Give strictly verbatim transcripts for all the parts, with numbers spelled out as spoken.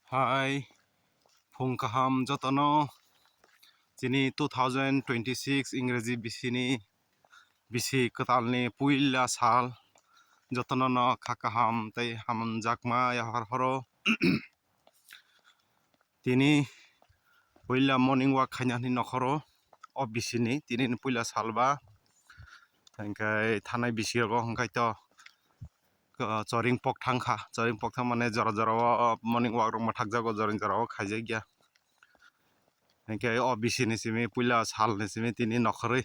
Hai, phung kaham jotono. Chini two thousand twenty-six Ingreji bisini bisi kwtalni puila sal. Jotono no kha kaham tei hamjakma yaphar horo. Tini puila morning walk khaina hwnwi nokhoro o bisini tini puila salba. Hwnkhe thanai bisi rogo hwnkhe to, ah, choring pok thangkha, choring pok thang mane jora jora o morning walk rok mwthakjago, jora jora o khaijakya. Hwnkhe o bisini simi puila salni simi tini nokhorwi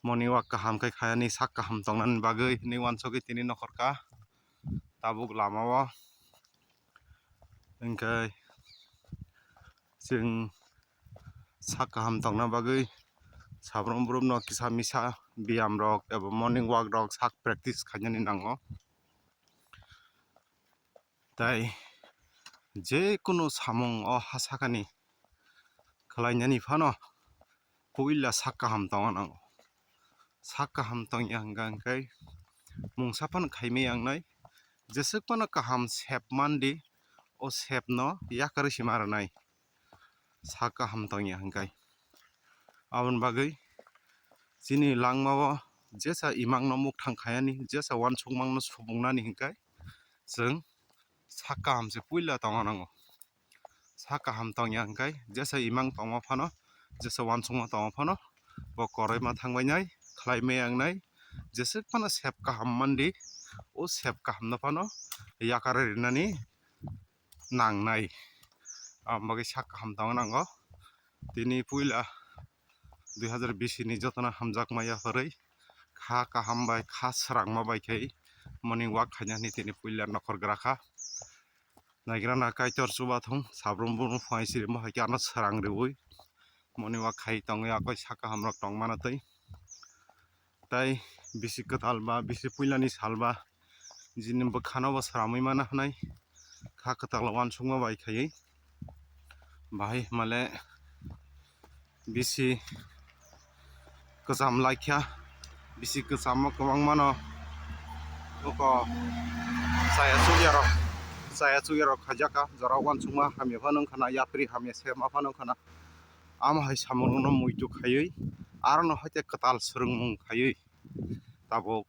morning walk kaham khe khainani sak kaham tongnani bagwi hwnwi uansugwi tini nokhorkha tabuk lamao. Hwnkhe chwng sak kaham tongna bagwi sabrum brum no kisa misa biyam rok eba morning walk rok sak practice khainani nango. Tai je kunu samung o ha sakani khlainani phano puila sak kaham tongna nango. Sak kaham tongya hwnkha hwnkhe mungsa phano khaimaya wngnai, jeswk phano kaham sep mandi, o sepno yakarwi se ma rwnai. Sak kaham tongya hwnkhe aboni bagwi chini langmao jesa imangno mukthang khaiyani, jesa uansukmangno supungnani hwnkhe chwng sak kaham se puila tongna nango. Sak kaham tongya hwnkhe jesa imang tongma phano, jesa uansukma tongma phano bo koroi ma thangbainai, khlaimaya wngnai, jeswk phano sep kaham mandi, o sep kahamno phano yakarwi rinani nangnai. Aboni bagwi sak kaham tongna nango. Tini puila dui hazar bisi ni jotono hamjakma yaphorwi kha kaham bai kha swrangma bai khe morning walk khaina hwnwi tini puila nokhor gra kha. Naigrana Kaitor chubathung, sabrum brum phai sirimo hai khe ano swrang riwi morning walk khai tongwi akoi sak kaham rok tongmana twi. Tai bisi kwtal ba bisi puilani sal ba jini bwkhano bo sramwi mana hwnwi kha kwtal uansukma bai khaiwi bahai hwnmale bisi kwcham laikha, bisi kwchamo kwbangmano oko chaya chukyarok, chaya chukyarok khaijakha, jora uansukma hamya phano wngkhana, yapri hamya sema phano wngkhana. Amo hai samungrokno muitu khaiwi, arono haikhe kwtal swrwngmung khaiwi, tabuk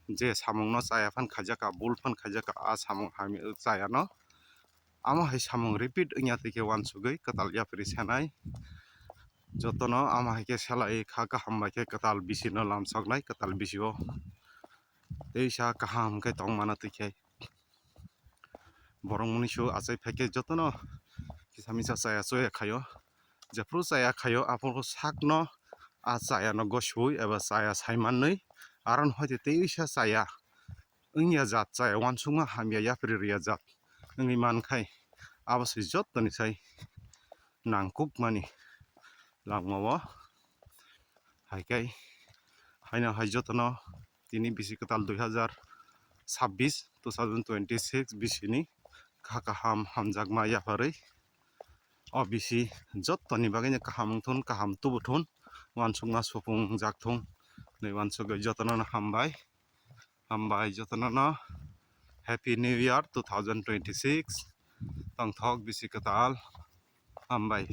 je samungno chaya phan khaijakha, bul phan khaijakha, a samung hamya chayano. Amo hai samung repeat wngya twi khe uansugwi kwtal yapri sanai. Jotono amo hai khe selai kha kaham bai khe kwtal bisino lamsoknai, kwtal bisio teisa kaham khe tongmana twi khe. Borok mwnwi su achai phai khe jotono kisa misa chaya chuya khaio. Jephru chaya khaio, aphuru sakno a chayano gosui eba chaya saimanwi aron hoite teisa chaya wngya jat, chaya uansukma hamya yapri rwya jat wngwi mankhai, abo se jottoni sai nangkukmani langmao. Haikhai haino hai jotono tini bisi kwtal dui hazar sabbis, two thousand twenty-six bisini kha kaham hamjakma yapharwi o bisi jottoni bagwino kaham wngthun, kaham tubuthun, uansukma supungjak thung hwnwi uansugwi jotono hambai. Hambai jotono no, Happy New Year two thousand twenty-six. Tongthok bisi kwtal. Hambai.